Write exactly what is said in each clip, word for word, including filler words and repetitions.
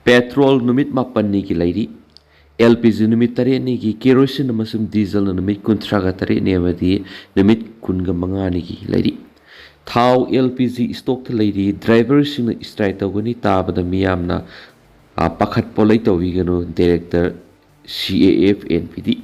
Petrol ꯅꯨꯃꯤꯠ ꯃꯥꯄꯟꯅꯤꯒꯤ ꯂꯩꯔꯤ꯫ L P G ꯅꯨꯃꯤꯠ ꯇꯔꯦꯠꯅꯤꯒꯤ, ꯀꯦꯔꯣꯁꯤꯟ ꯑꯃꯁꯨꯡ ꯗꯤꯖꯜꯅ ꯅꯨꯃꯤꯠ ꯀꯨꯟꯊ꯭ꯔꯥꯒ ꯇꯔꯦꯠꯅꯤ ꯑꯃꯗꯤ ꯅꯨꯃꯤꯠ ꯀꯨꯟꯒ ꯃꯉꯥꯅꯤꯒꯤ ꯂꯩꯔꯤ꯫ ꯊꯥꯎ ꯑꯦꯜ ꯄꯤ ꯖꯤ ꯏꯁꯇꯣꯛꯇ ꯂꯩꯔꯤ꯫ ꯗ꯭ꯔꯥꯏꯚꯔꯁꯤꯡꯅ ꯏꯁꯇ꯭ꯔꯥꯏꯛ ꯇꯧꯒꯅꯤ ꯇꯥꯕꯗ ꯃꯤꯌꯥꯝꯅ, ꯑ, ꯄꯥꯈꯠꯄ ꯂꯩꯇꯧꯕꯤꯒꯅꯨ, ꯗꯥꯏꯔꯦꯛꯇꯔ ꯁꯤ ꯑꯦ ꯑꯦꯐ ꯑꯦꯟ ꯄꯤ ꯗꯤ꯫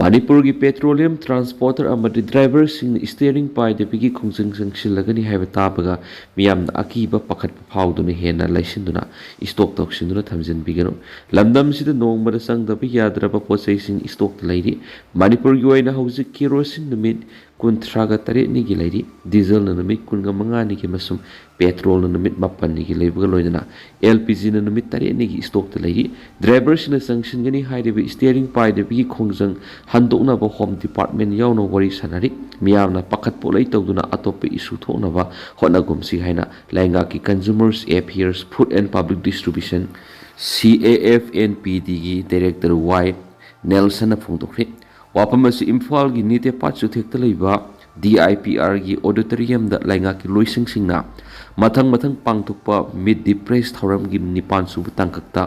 ꯃꯅꯤꯄꯨꯔꯒꯤ ꯄꯦꯇ꯭ꯔꯣꯂꯤꯌꯝ ꯇ꯭ꯔꯥꯟꯁꯄꯣꯔꯇꯔ ꯑꯃꯗꯤ ꯗ꯭ꯔꯥꯏꯚꯔꯁꯤꯡꯅ ꯏꯁꯇꯤꯌꯔꯤꯡ ꯄꯥꯏꯗꯕꯒꯤ ꯈꯣꯡꯖꯪ ꯆꯪꯁꯤꯜꯂꯒꯅꯤ ꯍꯥꯏꯕ ꯇꯥꯕꯒ ꯃꯤꯌꯥꯝꯅ ꯑꯀꯤꯕ ꯄꯥꯈꯠꯄ ꯐꯥꯎꯗꯨꯅ ꯍꯦꯟꯅ ꯂꯩꯁꯤꯟꯗꯨꯅ ꯏꯁꯇꯣꯛ ꯇꯧꯁꯤꯟꯗꯨꯅ ꯊꯝꯖꯤꯟꯕꯤꯒꯅꯨ꯫ ꯂꯝꯗꯝꯁꯤꯗ ꯅꯣꯡꯃꯗ ꯆꯪꯗꯕ ꯌꯥꯗ꯭ꯔꯕ ꯄꯣꯠꯆꯩꯁꯤꯡ ꯏꯁꯇꯣꯛꯇ ꯂꯩꯔꯤ꯫ ꯃꯅꯤꯄꯨꯔꯒꯤ ꯑꯣꯏꯅ ꯍꯧꯖꯤꯛ ꯀꯦꯔꯣꯁꯤꯟ ꯅꯨꯃꯤꯠ ꯀꯨꯟꯊ꯭ꯔꯥꯒ ꯇꯔꯦꯠꯅꯤꯒꯤ ꯂꯩꯔꯤ꯫ ꯗꯤꯖꯜꯅ ꯅꯨꯃꯤꯠ ꯀꯨꯟꯒ ꯃꯉꯥꯅꯤꯒꯤ ꯑꯃꯁꯨꯡ ꯄꯦꯇ꯭ꯔꯣꯜꯅ ꯅꯨꯃꯤꯠ ꯃꯥꯄꯟꯅꯤꯒꯤ ꯂꯩꯕꯒ ꯂꯣꯏꯅꯅ ꯑꯦꯜ ꯄꯤ ꯖꯤꯅ ꯅꯨꯃꯤꯠ ꯇꯔꯦꯠꯅꯤꯒꯤ ꯏꯁꯇꯣꯛꯇ ꯂꯩꯔꯤ꯫ ꯗ꯭ꯔꯥꯏꯚꯔꯁꯤꯡꯅ ꯆꯪꯁꯤꯟꯒꯅꯤ ꯍꯥꯏꯔꯤꯕ ꯏꯁꯇꯤꯌꯔꯤꯡ ꯄꯥꯏꯗꯕꯒꯤ ꯈꯣꯡꯖꯪ ꯍꯟꯗꯣꯛꯅꯕ ꯍꯣꯝ ꯗꯤꯄꯥꯔꯠꯃꯦꯟ ꯌꯥꯎꯅ ꯋꯥꯔꯤ ꯁꯥꯅꯔꯤ꯫ ꯃꯤꯌꯥꯝꯅ ꯄꯥꯈꯠ ꯄꯣꯠꯂꯩ ꯇꯧꯗꯨꯅ ꯑꯇꯣꯞꯄ ꯏꯁꯨ ꯊꯣꯛꯅꯕ ꯍꯣꯠꯅꯒꯨꯝꯁꯤ ꯍꯥꯏꯅ ꯂꯩꯉꯥꯛꯀꯤ Consumers Affairs, Food and Public Distribution, C A F N P Dꯒꯤ ꯗꯥꯏꯔꯦꯛꯇꯔ ꯋꯥꯏ ꯅꯦꯜꯁꯟꯅ ꯐꯣꯡꯗꯣꯛꯈ꯭ꯔꯦ꯫ ꯋꯥꯐꯝ ꯑꯁꯤ ꯏꯝꯐꯥꯜꯒꯤ ꯅꯤꯇꯦꯄꯥꯠ ꯆꯨꯊꯦꯛꯇ ꯂꯩꯕ ꯗꯤ ꯑꯥꯏ ꯄꯤ ꯑꯥꯔꯒꯤ ꯑꯣꯗꯤꯇꯣꯔꯤꯌꯝꯗ ꯂꯩꯉꯥꯛꯀꯤ ꯂꯣꯏꯁꯪꯁꯤꯡꯅ ꯃꯊꯪ ꯃꯊꯪ ꯄꯥꯡꯊꯣꯛꯄ Meet the Press ꯊꯧꯔꯝꯒꯤ ꯅꯤꯄꯥꯟ ꯁꯨꯕ ꯇꯥꯡꯀꯛꯇ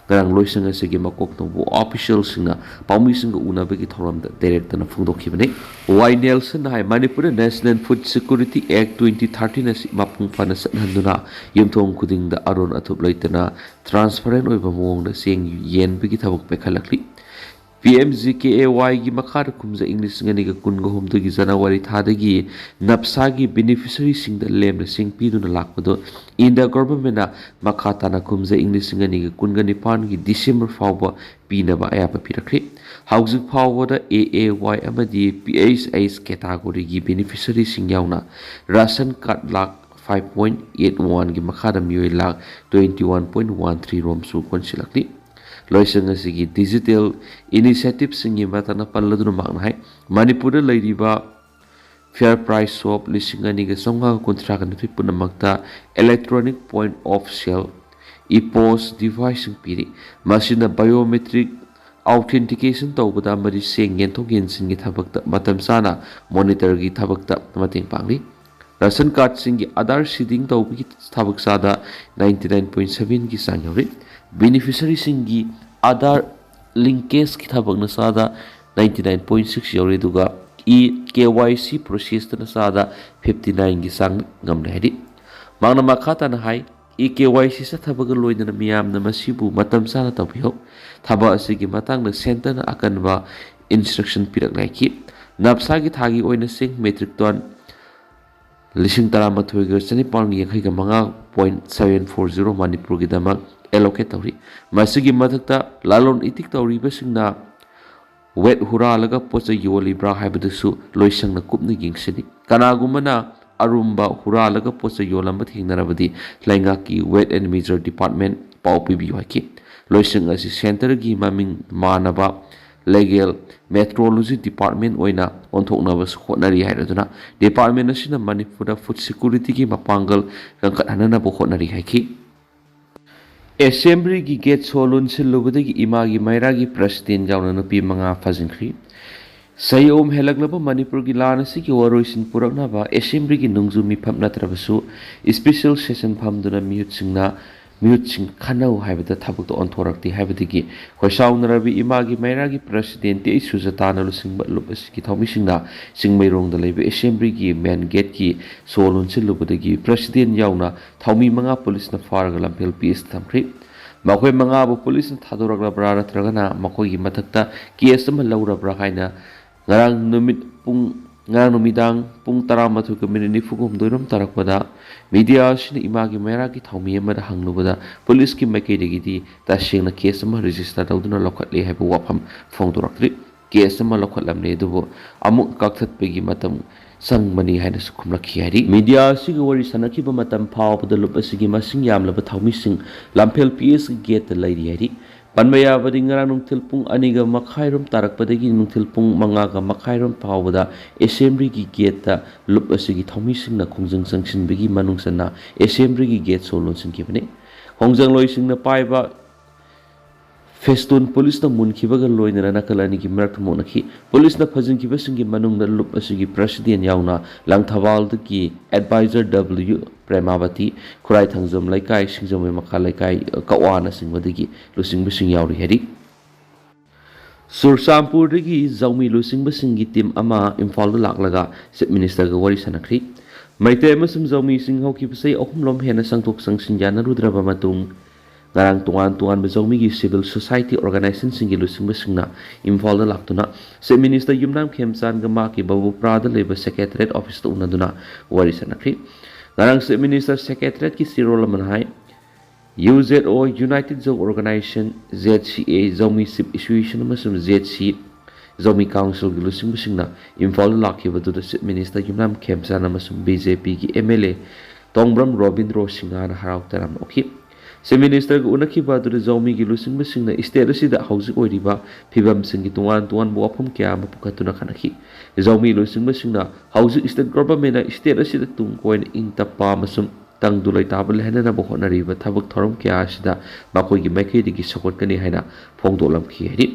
ꯉꯔꯥꯡ ꯂꯣꯏꯁꯪ ꯑꯁꯤꯒꯤ ꯃꯀꯣꯛ ꯊꯣꯡꯕ ꯑꯣꯐꯤꯁꯤꯌꯦꯜꯁꯤꯡꯅ ꯄꯥꯎꯃꯤꯁꯤꯡꯒ ꯎꯅꯕꯒꯤ ꯊꯧꯔꯝꯗ ꯗꯥꯏꯔꯦꯛꯇꯔꯅ ꯐꯣꯡꯗꯣꯛꯈꯤꯕꯅꯤ꯫ ꯋꯥꯏ ꯅꯦꯜꯁꯟꯅ ꯍꯥꯏ, ꯃꯅꯤꯄꯨꯔꯗ National Food Security Act twenty thirteen ꯑꯁꯤ ꯃꯄꯨꯡ ꯐꯥꯅ ꯆꯠꯍꯟꯗꯨꯅ ꯌꯨꯝꯊꯣꯡ ꯈꯨꯗꯤꯡꯗ ꯑꯔꯣꯟ ꯑꯊꯨꯞ ꯂꯩꯇꯅ transparent ꯑꯣꯏꯕ ꯃꯑꯣꯡꯗ ꯆꯦꯡ ꯌꯦꯟꯕꯒꯤ ꯊꯕꯛ ꯄꯥꯏꯈꯠꯂꯛꯂꯤ꯫ P M G K A ꯋꯥꯏꯒꯤ ꯃꯈꯥꯗ ꯀꯨꯝꯖꯥ ꯏꯪ ꯂꯤꯁꯤꯡ ꯑꯅꯤꯒ ꯀꯨꯟꯒ ꯍꯨꯝꯗꯣꯏꯒꯤ ꯖꯅꯋꯥꯔꯤ ꯊꯥꯗꯒꯤ ꯅꯞꯁꯥꯒꯤ ꯕꯦꯅꯤꯐꯤꯁꯔꯤꯁꯤꯡꯗ ꯂꯦꯝꯅ ꯆꯦꯡ ꯄꯤꯗꯨꯅ ꯂꯥꯛꯄꯗꯨ ꯏꯟꯗꯤꯌꯥ ꯒꯣꯚꯔꯟꯃꯦꯟꯠꯅ ꯃꯈꯥ ꯇꯥꯅ ꯀꯨꯝꯖꯥ ꯏꯪ ꯂꯤꯁꯤꯡ ꯑꯅꯤꯒ ꯀꯨꯟꯒ ꯅꯤꯄꯥꯟꯒꯤ ꯗꯤꯁꯦꯝꯕꯔ ꯐꯥꯎꯕ ꯄꯤꯅꯕ ꯑꯌꯥꯕ ꯄꯤꯔꯛꯈ꯭ꯔꯦ꯫ ꯍꯧꯖꯤꯛ ꯐꯥꯎꯕꯗ ꯑꯦ ꯑꯦ ꯋꯥꯏ ꯑꯃꯗꯤ ꯄꯤ ꯑꯩꯆ ꯑꯩꯆ ꯀꯦꯇꯥꯒꯣꯔꯤꯒꯤ ꯕꯦꯅꯤꯐꯤꯁꯔꯤꯁꯤꯡ ꯌꯥꯎꯅ ration card lakh five point eight one ꯒꯤ ꯃꯈꯥꯗ ꯃꯤꯑꯣꯏ lakh twenty one point one three ꯔꯣꯝꯁꯨ ꯀꯣꯟꯁꯤꯜꯂꯛꯂꯤ꯫ ꯂꯣꯏꯁꯪ ꯑꯁꯤꯒꯤ ꯗꯤꯖꯤꯇꯦꯜ ꯏꯅꯤꯁꯤꯌꯦꯇꯤꯚꯁꯤꯡꯒꯤ ꯃꯇꯥꯡꯗ ꯄꯜꯂꯗꯨꯅ ꯃꯍꯥꯛꯅ ꯍꯥꯏ, ꯃꯅꯤꯄꯨꯔꯗ ꯂꯩꯔꯤꯕ Fair Price Shop ꯂꯤꯁꯤꯡ ꯑꯅꯤꯒ ꯆꯥꯝꯃꯉꯥꯒ ꯀꯨꯟꯊ꯭ꯔꯥꯒ ꯅꯤꯊꯣꯏ ꯄꯨꯝꯅꯃꯛꯇ electronic point of sale, ꯏꯄꯣꯁ, ꯗꯤꯚꯥꯏꯁꯁꯤꯡ ꯄꯤꯔꯤ꯫ ꯃꯁꯤꯅ biometric authentication ꯇꯧꯕꯗ ꯑꯃꯗꯤ ꯆꯦꯡ ꯌꯦꯟꯊꯣꯛ ꯌꯦꯟꯁꯤꯟꯒꯤ ꯊꯕꯛꯇ ꯃꯇꯝ ꯆꯥꯅ ꯃꯣꯅꯤꯇꯔꯒꯤ ꯊꯕꯛꯇ ꯃꯇꯦꯡ ꯄꯥꯡꯂꯤ꯫ ꯔꯦꯁꯟ ꯀꯥꯔꯗꯁꯤꯡꯒꯤ ꯑꯥꯙꯥꯔ ꯁꯤꯗꯤꯡ ꯇꯧꯕꯒꯤ ꯊꯕꯛ ꯆꯥꯗ ninety nine point sevenꯒꯤ ꯆꯥꯡ ꯌꯧꯔꯤ꯫ ꯕꯦꯅꯤꯐꯤꯁꯔꯤꯁꯤꯡꯒꯤ ꯑꯥꯙꯥꯔ ꯂꯤꯡꯀꯦꯖꯀꯤ ꯊꯕꯛꯅ ꯆꯥꯗ ninety nine point six ꯌꯧꯔꯤ, ꯑꯗꯨꯒ ꯏ ꯀꯦ ꯋꯥꯏ ꯁꯤ ꯄ꯭ꯔꯣꯁꯦꯁꯇꯅ ꯆꯥꯗ fifty nineꯒꯤ ꯆꯥꯡ ꯉꯝꯂꯦ ꯍꯥꯏꯔꯤ꯫ ꯃꯥꯅ ꯃꯈꯥ ꯇꯥꯅ ꯍꯥꯏ, ꯏ ꯀꯦ ꯋꯥꯏ ꯁꯤ ꯆꯠꯊꯕꯒ ꯂꯣꯏꯅꯅ ꯃꯤꯌꯥꯝꯅ ꯃꯁꯤꯕꯨ ꯃꯇꯝ ꯆꯥꯅ ꯇꯧꯕꯤꯌꯨ꯫ ꯊꯕꯛ ꯑꯁꯤꯒꯤ ꯃꯇꯥꯡꯗ ꯁꯦꯟꯇꯔꯅ ꯑꯀꯟꯕ ꯏꯟꯁꯇ꯭ꯔꯛꯁꯟ ꯄꯤꯔꯛꯂꯦ ꯍꯥꯏꯈꯤ꯫ ꯅꯞꯁꯥꯒꯤ ꯊꯥꯒꯤ ꯑꯣꯏꯅ ꯆꯦꯡ ꯃꯦꯇ꯭ꯔꯤꯛ ꯇꯣꯟ ꯂꯤꯁꯤꯡ ꯇꯔꯥꯃꯥꯊꯣꯏꯒ ꯆꯅꯤꯄꯥꯟ ꯌꯥꯡꯈꯩꯒ ꯃꯉꯥ point seven four zero ꯃꯅꯤꯄꯨꯔꯒꯤꯗꯃꯛ ꯑꯦꯂꯣꯀꯦꯠ ꯇꯧꯔꯤ꯫ ꯃꯁꯤꯒꯤ ꯃꯊꯛꯇ ꯂꯂꯣꯟ ꯏꯇꯤꯛ ꯇꯧꯔꯤꯕꯁꯤꯡꯅ ꯋꯦꯠ ꯍꯨꯔꯥꯜꯂꯒ ꯄꯣꯠ ꯆꯩ ꯌꯣꯜꯂꯤꯕ꯭ꯔꯥ ꯍꯥꯏꯕꯗꯨꯁꯨ ꯂꯣꯏꯁꯪꯅ ꯀꯨꯞꯅ ꯌꯦꯡꯁꯤꯜꯂꯤ꯫ ꯀꯅꯥꯒꯨꯝꯕꯅ ꯑꯔꯨꯝꯕ ꯍꯨꯔꯥꯜꯂꯒ ꯄꯣꯠ ꯆꯩ ꯌꯣꯜꯂꯝꯕ ꯊꯦꯡꯅꯔꯕꯗꯤ ꯂꯩꯉꯥꯛꯀꯤ Weight and Measure Department ꯄꯥꯎ ꯄꯤꯕꯤꯌꯨ ꯍꯥꯏꯈꯤ꯫ ꯂꯣꯏꯁꯪ ꯑꯁꯤ ꯁꯦꯟꯇꯔꯒꯤ ꯃꯃꯤꯡ ꯃꯥꯟꯅꯕ ꯂꯤꯒꯦꯜ ꯃꯦꯇ꯭ꯔꯣꯂꯣꯖꯤ ꯗꯤꯄꯥꯔꯠꯃꯦꯟ ꯑꯣꯏꯅ ꯑꯣꯟꯊꯣꯛꯅꯕꯁꯨ ꯍꯣꯠꯅꯔꯤ ꯍꯥꯏꯔꯗꯨꯅ, ꯗꯤꯄꯥꯔꯠꯃꯦꯟ ꯑꯁꯤꯅ ꯃꯅꯤꯄꯨꯔꯗ ꯐꯨꯗ ꯁꯦꯀ꯭ꯌꯨꯔꯤꯇꯤꯒꯤ ꯃꯄꯥꯡꯒꯜ ꯀꯟꯈꯠꯍꯟꯅꯕ ꯍꯣꯠꯅꯔꯤ ꯍꯥꯏꯈꯤ꯫ ꯑꯦꯁꯦꯝꯕ꯭ꯂꯤꯒꯤ ꯒꯦꯠ ꯁꯣ ꯂꯣꯟꯁꯤꯜꯂꯨꯕꯗꯒꯤ ꯏꯃꯥꯒꯤ ꯃꯩꯔꯥꯒꯤ ꯄ꯭ꯔꯁꯤꯗꯦꯟ ꯌꯥꯎꯅ ꯅꯨꯄꯤ ꯃꯉꯥ ꯐꯥꯖꯤꯟꯈ꯭ꯔꯤ꯫ ꯆꯍꯤ ꯑꯍꯨꯝ ꯍꯦꯜꯂꯛꯂꯕ ꯃꯅꯤꯄꯨꯔꯒꯤ ꯂꯥꯟ ꯑꯁꯤꯒꯤ ꯋꯥꯔꯣꯏꯁꯤꯟ ꯄꯨꯔꯛꯅꯕ ꯑꯦꯁꯦꯝꯕ꯭ꯂꯤꯒꯤ ꯅꯣꯡꯖꯨ ꯃꯤꯐꯝ ꯅꯠꯇ꯭ꯔꯕꯁꯨ ꯏꯁꯄꯤꯁꯦꯜ ꯁꯦꯁꯟ ꯐꯝꯗꯨꯅ ꯃꯤꯍꯨꯠꯁꯤꯡꯅ, ꯃꯤꯍꯨꯠꯁꯤꯡ ꯈꯟꯅꯧ ꯍꯥꯏꯕꯗ ꯊꯕꯛꯇ ꯑꯣꯟꯊꯣꯔꯛꯇꯦ ꯍꯥꯏꯕꯗꯒꯤ ꯈꯣꯏꯁꯥꯎꯅꯔꯕꯤ ꯏꯃꯥꯒꯤ ꯃꯩꯔꯥꯒꯤ ꯄ꯭ꯔꯁꯤꯗꯦꯟ ꯇꯤ ꯑꯩꯆ ꯁꯨꯖꯥꯇꯥꯅ ꯂꯨꯆꯤꯡꯕ ꯂꯨꯞ ꯑꯁꯤꯒꯤ ꯊꯧꯃꯤꯁꯤꯡꯅ ꯆꯤꯡꯃꯩꯔꯣꯡꯗ ꯂꯩꯕ ꯑꯦꯁꯦꯝꯕ꯭ꯂꯤꯒꯤ ꯃꯦꯟ ꯒꯦꯠꯀꯤ ꯁꯣ ꯂꯣꯟꯁꯤꯜꯂꯨꯕꯗꯒꯤ ꯄ꯭ꯔꯁꯤꯗꯦꯟ ꯌꯥꯎꯅ ꯊꯧꯃꯤ ꯃꯉꯥ ꯄꯨꯂꯤꯁꯅ ꯐꯥꯔꯒ ꯂꯝꯐꯦꯜ ꯄꯤ ꯑꯦꯁꯇ ꯊꯝꯈ꯭ꯔꯤ꯫ ꯃꯈꯣꯏ ꯃꯉꯥꯕꯨ ꯄꯨꯂꯤꯁꯅ ꯊꯥꯗꯣꯔꯛꯂꯕ꯭ꯔꯥ ꯅꯠꯇ꯭ꯔꯒꯅ ꯃꯈꯣꯏꯒꯤ ꯃꯊꯛꯇ ꯀꯦꯁ ꯑꯃ ꯂꯧꯔꯕ꯭ꯔꯥ ꯍꯥꯏꯅ ꯉꯔꯥꯡ ꯅꯨꯃꯤꯠ ꯄꯨꯡ, ꯉꯔꯥꯡ ꯅꯨꯃꯤꯗꯥꯡ ꯄꯨꯡ ꯇꯔꯥꯃꯥꯊꯣꯏꯒ ꯃꯤꯅꯤꯠ ꯅꯤꯐꯨ ꯍꯨꯝꯗꯣꯏꯔꯣꯝ ꯇꯥꯔꯛꯄꯗ ꯃꯤꯗꯤꯌꯥ ꯑꯁꯤꯅ ꯏꯃꯥꯒꯤ ꯃꯩꯔꯥꯒꯤ ꯊꯧꯃꯤ ꯑꯃꯗ ꯍꯪꯂꯨꯕꯗ ꯄꯨꯂꯤꯁꯀꯤ ꯃꯥꯏꯀꯩꯗꯒꯤꯗꯤ ꯇꯁꯦꯡꯅ ꯀꯦꯁ ꯑꯃ ꯔꯦꯖꯤꯁꯇꯔ ꯇꯧꯗꯨꯅ ꯂꯧꯈꯠꯂꯦ ꯍꯥꯏꯕ ꯋꯥꯐꯝ ꯐꯣꯡꯗꯣꯔꯛꯇ꯭ꯔꯤ꯫ ꯀꯦꯁ ꯑꯃ ꯂꯧꯈꯠꯂꯝꯂꯦ, ꯑꯗꯨꯕꯨ ꯑꯃꯨꯛ ꯀꯛꯊꯠꯄꯒꯤ ꯃꯇꯝ ꯆꯪꯕꯅꯤ ꯍꯥꯏꯅꯁꯨ ꯈꯨꯝꯂꯛꯈꯤ ꯍꯥꯏꯔꯤ꯫ ꯃꯤꯗꯤꯌꯥ ꯑꯁꯤꯒ ꯋꯥꯔꯤ ꯁꯥꯟꯅꯈꯤꯕ ꯃꯇꯝ ꯐꯥꯎꯕꯗ ꯂꯨꯞ ꯑꯁꯤꯒꯤ ꯃꯁꯤꯡ ꯌꯥꯝꯂꯕ ꯊꯧꯃꯤꯁꯤꯡ ꯂꯝꯐꯦꯜ ꯄꯤ ꯑꯦꯁꯀꯤ ꯒꯦꯠꯇ ꯂꯩꯔꯤ ꯍꯥꯏꯔꯤ꯫ ꯄꯟꯕ ꯌꯥꯕꯗꯤ ꯉꯔꯥꯡ ꯅꯨꯡꯊꯤꯜ ꯄꯨꯡ ꯑꯅꯤꯒ ꯃꯈꯥꯏꯔꯣꯝ ꯇꯥꯔꯛꯄꯗꯒꯤ ꯅꯨꯡꯊꯤꯜ ꯄꯨꯡ ꯃꯉꯥꯒ ꯃꯈꯥꯏꯔꯣꯝ ꯐꯥꯎꯕꯗ ꯑꯦꯁꯦꯝꯕ꯭ꯂꯤꯒꯤ ꯒꯦꯠꯇ ꯂꯨꯞ ꯑꯁꯤꯒꯤ ꯊꯧꯃꯤꯁꯤꯡꯅ ꯈꯣꯡꯖꯪ ꯆꯪꯁꯤꯟꯕꯒꯤ ꯃꯅꯨꯡ ꯆꯟꯅ ꯑꯦꯁꯦꯝꯕ꯭ꯂꯤꯒꯤ ꯒꯦꯠ ꯁꯣ ꯂꯣꯟꯁꯤꯟꯈꯤꯕꯅꯤ꯫ ꯈꯣꯡꯖꯪꯂꯣꯏꯁꯤꯡꯅ ꯄꯥꯏꯕ ꯐꯦꯁꯇꯨꯟ ꯄꯨꯂꯤꯁꯅ ꯃꯨꯟꯈꯤꯕꯒ ꯂꯣꯏꯅꯅ ꯅꯥꯀꯜ ꯑꯅꯤꯒꯤ ꯃꯔꯛꯇ ꯃꯨꯛꯅꯈꯤ꯫ ꯄꯨꯂꯤꯁꯅ ꯐꯥꯖꯤꯟꯈꯤꯕꯁꯤꯡꯒꯤ ꯃꯅꯨꯡꯗ ꯂꯨꯞ ꯑꯁꯤꯒꯤ ꯄ꯭ꯔꯦꯁꯤꯗꯦꯟ ꯌꯥꯎꯅ ꯂꯪꯊꯕꯥꯜꯗꯒꯤ ꯑꯦꯗꯚꯥꯏꯖꯔ ꯗꯕ꯭ꯂꯤꯌꯨ ꯄ꯭ꯔꯦꯃꯥꯕꯇꯤ, ꯈꯨꯔꯥꯏ ꯊꯥꯡꯖꯝ ꯂꯩꯀꯥꯏ, ꯁꯤꯡꯖꯃꯩ ꯃꯈꯥ ꯂꯩꯀꯥꯏ, ꯀꯛꯋꯥꯅꯆꯤꯡꯕꯗꯒꯤ ꯂꯨꯆꯤꯡꯕꯁꯤꯡ ꯌꯥꯎꯔꯤ ꯍꯥꯏꯔꯤ꯫ ꯆꯨꯔꯆꯥꯟꯄꯨꯔꯗꯒꯤ ꯖꯧꯃꯤ ꯂꯨꯆꯤꯡꯕꯁꯤꯡꯒꯤ ꯇꯤꯝ ꯑꯃ ꯏꯝꯐꯥꯜꯗ ꯂꯥꯛꯂꯒ ꯆꯤꯐ ꯃꯤꯅꯤꯁꯇꯔꯒ ꯋꯥꯔꯤ ꯁꯥꯟꯅꯈ꯭ꯔꯤ꯫ ꯃꯩꯇꯩ ꯑꯃꯁꯨꯡ ꯖꯧꯃꯤꯁꯤꯡ ꯍꯧꯈꯤꯕ ꯆꯍꯤ ꯑꯍꯨꯝꯂꯣꯝ ꯍꯦꯟꯅ ꯆꯪꯊꯣꯛ ꯆꯪꯁꯤꯟ ꯌꯥꯅꯔꯨꯗ꯭ꯔꯕ ꯃꯇꯨꯡ, ꯉꯔꯥꯡ ꯇꯣꯉꯥꯟ ꯇꯣꯉꯥꯟꯕ ꯖꯧꯃꯤꯒꯤ ꯁꯤꯚꯤꯜ ꯁꯣꯁꯥꯏꯇꯤ ꯑꯣꯔꯒꯅꯥꯏꯖꯦꯁꯟꯁꯤꯡꯒꯤ ꯂꯨꯆꯤꯡꯕꯁꯤꯡꯅ ꯏꯝꯐꯥꯜꯗ ꯂꯥꯛꯇꯨꯅ ꯆꯤꯐ ꯃꯤꯅꯤꯁꯇꯔ ꯌꯨꯝꯅꯥꯝ ꯈꯦꯝꯆꯥꯟꯒ ꯃꯍꯥꯛꯀꯤ ꯕꯕꯨꯄ꯭ꯔꯥꯗ ꯂꯩꯕ ꯁꯦꯀ꯭ꯔꯦꯇꯔꯤꯌꯦꯠ ꯑꯣꯐꯤꯁꯇ ꯎꯅꯗꯨꯅ ꯋꯥꯔꯤ ꯁꯥꯟꯅꯈ꯭ꯔꯤ꯫ ꯉꯔꯥꯡ ꯆꯤꯐ ꯃꯤꯅꯤꯁꯇꯔ ꯁꯦꯀ꯭ꯔꯦꯇꯔꯤꯌꯦꯠꯀꯤ ꯆꯦꯔꯣꯜ ꯑꯃꯅ ꯍꯥꯏ, ꯌꯨ ꯖꯦꯠ ꯑꯣ, ꯌꯨꯅꯥꯏꯇꯦꯗ ꯖꯧ ꯑꯣꯔꯒꯅꯥꯏꯖꯦꯁꯟ, ꯖꯦꯠ ꯁꯤ ꯑꯦ, ꯖꯧꯃꯤ ꯆꯤꯐ ꯑꯦꯁꯣꯁꯤꯌꯦꯁꯟ ꯑꯃꯁꯨꯡ ꯖꯦꯠ ꯁꯤ ꯖꯧꯃꯤ ꯀꯥꯎꯟꯁꯤꯜꯒꯤ ꯂꯨꯆꯤꯡꯕꯁꯤꯡꯅ ꯏꯝꯐꯥꯜꯗ ꯂꯥꯛꯈꯤꯕꯗꯨꯗ ꯆꯤꯐ ꯃꯤꯅꯤꯁꯇꯔ ꯌꯨꯝꯅꯥꯝ ꯈꯦꯝꯆꯥꯟ ꯑꯃꯁꯨꯡ ꯕꯤ ꯖꯦ ꯄꯤꯒꯤ ꯑꯦꯝ ꯑꯦꯜ ꯑꯦ ꯇꯣꯡꯕ꯭ꯔꯝ ꯔꯣꯕꯤꯟꯗ꯭ꯔꯣ ꯁꯤꯡꯍꯅ ꯍꯔꯥꯎ ꯇꯌꯥꯝꯅ ꯎꯠꯈꯤ꯫ ꯆꯤꯐ ꯃꯤꯅꯤꯁꯇꯔꯒ ꯎꯅꯈꯤꯕ ꯑꯗꯨꯗ ꯖꯧꯃꯤꯒꯤ ꯂꯨꯆꯤꯡꯕꯁꯤꯡꯅ ꯁ꯭ꯇꯦꯠ ꯑꯁꯤꯗ ꯍꯧꯖꯤꯛ ꯑꯣꯏꯔꯤꯕ ꯐꯤꯕꯝꯁꯤꯡꯒꯤ ꯇꯣꯉꯥꯟ ꯇꯣꯉꯥꯟꯕ ꯋꯥꯐꯝ ꯀꯌꯥ ꯑꯃ ꯄꯨꯈꯠꯇꯨꯅ ꯈꯟꯅꯈꯤ꯫ ꯖꯧꯃꯤ ꯂꯨꯆꯤꯡꯕꯁꯤꯡꯅ ꯍꯧꯖꯤꯛ ꯁ꯭ꯇꯦꯠ ꯒꯣꯚꯔꯟꯃꯦꯟꯠꯅ ꯁ꯭ꯇꯦꯠ ꯑꯁꯤꯗ ꯇꯨꯡ ꯀꯣꯏꯅ ꯏꯪ ꯇꯞꯄ ꯑꯃꯁꯨꯡ ꯇꯪꯗꯨ ꯂꯩꯇꯥꯕ ꯂꯩꯍꯟꯅꯅꯕ ꯍꯣꯠꯅꯔꯤꯕ ꯊꯕꯛ ꯊꯧꯔꯝ ꯀꯌꯥ ꯑꯁꯤꯗ ꯃꯈꯣꯏꯒꯤ ꯃꯥꯏꯀꯩꯗꯒꯤ ꯁꯧꯒꯠꯀꯅꯤ ꯍꯥꯏꯅ ꯐꯣꯡꯗꯣꯛꯂꯝꯈꯤ ꯍꯥꯏꯔꯤ꯫